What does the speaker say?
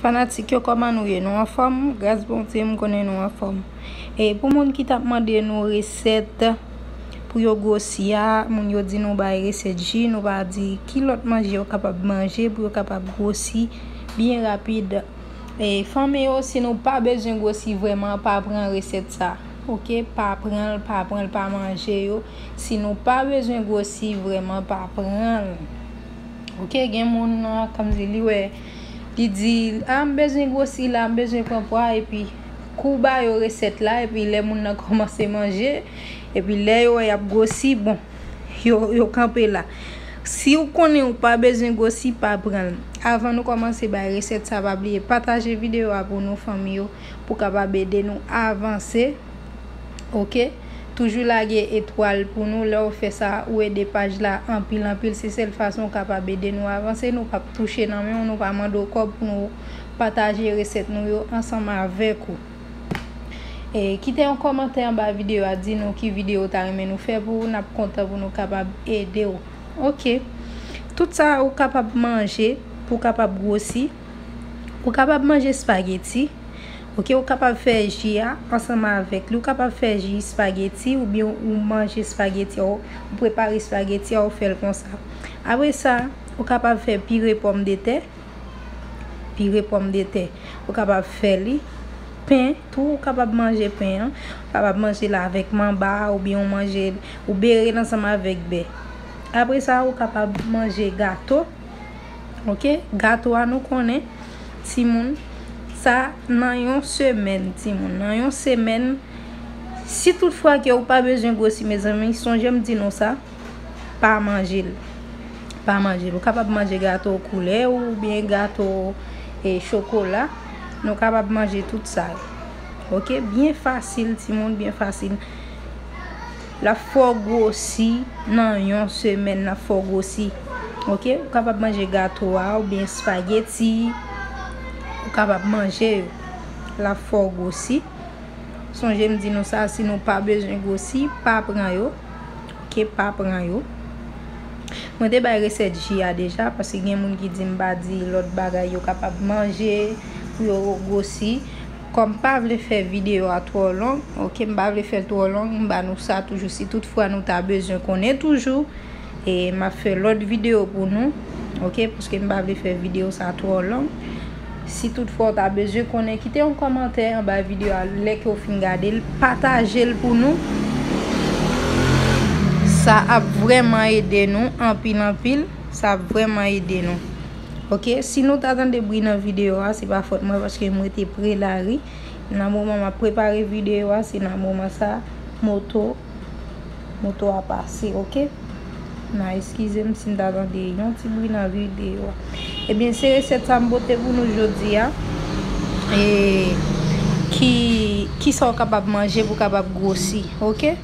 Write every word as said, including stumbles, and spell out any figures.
Fanatik yo, kòman nou ye? Nou anfòm? Gras Bondye, m konnen nou anfòm. E pou moun ki t ap mande nou resèt pou yo gwosi a, moun yo di nou bay resèt ji, nou pa di ki lòt manje yo kapab manje pou yo kapab gwosi byen rapid. E fanmi yo, si nou pa bezwen gwosi vrèman, pa pran resèt sa. Oke? Pa pran l, pa pran l, pa manje yo. Si nou pa bezwen gwosi vrèman, pa pran l. Oke, gen moun nan, kòmsi li wè, li di, "A, m bezwen gwosi la, m bezwen pran pwa," epi kou ba yo resèt la, epi lè moun nan kòmanse manje, epi lè yo wè y ap gwosi, bon, yo, yo kanpe la. Si w konnen ou pa bezwen gwosi, pa pran l. Avan nou kòmanse bay resèt sa, pa bliye pataje videyo a pou nou fanmi yo, pou kapab ede nou avanse. Oke? Toujou lage etwal pou nou. Lè w fè sa, ou ede paj la anpil, anpil. Se sèl fason w kapab ede nou avanse. Nou p ap touche nan men w, nou pa mande w kòb pou nou pataje resèt nou yo ansanm avèk ou. E kite yon kòmantè anba videyo a, di nou ki videyo w ta renmen nou fè pou ou, n ap kontan pou nou kapab ede w. Oke. Tout sa ou kapab manje pou w kapab gwosi. Ou kapab manje espageti. Oke, ou kapab fè ji a ansanm avèk li. Ou kapab fè ji espageti oubyen ou manje espageti a, ou prepare espageti a, ou fè l konsa. Apre sa, ou kapab fè pire pòmdetè. Pire pòmdetè. Ou kapab fè li. Pen tou, ou kapab manje pen an. Ou kapab manje l avèk manba oubyen ou manje l, ou bere l ansanm avèk bè. Apre sa, ou kapab manje gato. Oke? Gato a, nou konnen, timoun, sa nan yon semèn, timoun. Nan yon semèn, si toutfwa ke ou pa bezwen gwosi, mezanmi, sonje m di nou sa, pa manje l. Pa manje l. Ou kapab manje gato koulè oubyen gato, e, chokola. Nou kapab manje tout sa yo. Oke? Byen fasil, timoun, byen fasil. L ap fè w gwosi nan yon semèn, l ap fè w gwosi. Oke? Ou kapab manje gato a oubyen espageti. Ou kapab manje yo. L ap fè w gwosi. Sonje m di nou sa, si nou pa bezwen gwosi, pa pran yo. Oke, pa pran yo. Mwen te bay resèt ji a deja, paske gen moun ki di m pa di lòt bagay yo kapab manje pou yo gwosi. Kòm m pa vle fè videyo a twò long, oke, m pa vle fè l twò long, m ba nou sa toujou. Si toutfwa nou ta bezwen konnen toujou, e m ap fè lòt videyo pou nou, oke, paske m pa vle fè videyo sa twò long. Si toutfwa w ta bezwen konnen, kite yon kòmantè anba videyo a lè ke w fin gade l, pataje l pou nou. Sa ap vrèman ede nou anpil, anpil. Sa ap vrèman ede nou. Oke, si nou ta tande bri nan videyo a, se pa fòt mwen, paske m rete pre lari. Nan moman m ap prepare videyo a, se nan moman sa, moto, moto a pase, oke? N a eskize m si n ta tande yon ti bri nan videyo a. Ebyen, se resèt sa m pote pou nou jodi a. E ki, kisa w kapab manje pou w kapab gwosi, oke?